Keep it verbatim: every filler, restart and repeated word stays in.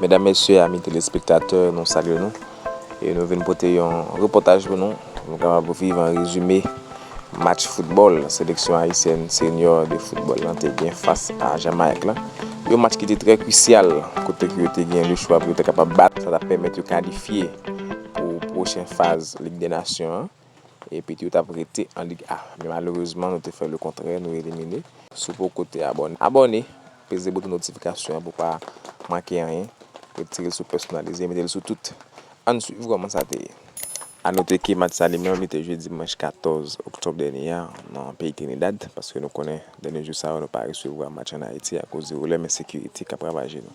Medam, mesye, ami telespektatè, nou salye nou. E nou vin pote yon repòtaj pou nou, pou nou kapab viv an rezime match foutbòl seleksyon ayisyèn senyor de foutbòl lan te gen fas a Jamayik lan. Yon match ki te trè krisyal, kote ke yo te gen le chwa pou yo te kapab bat, sa t ap pèmèt yo kalifye pou pwochen faz Lig dè Nasyon an. Epi yo t ap rete an Lig A. Men malerezman, nou te fè le kontrè, nou elimine. Si w poko te abòne, abòne, peze bouton notifikasyon an pou w pa manke anyen. Retire l sou pèsonalize, mete l sou tout. Ann swiv kòman sa te ye. A note ke match sa li menm, li te jwe dimanch katòz oktòb dènye a nan peyi Trinidad, paske nou konnen dènye jou sa yo, nou pa resevwa match ann Ayiti akoz de pwoblèm ensekirite k ap ravaje nou.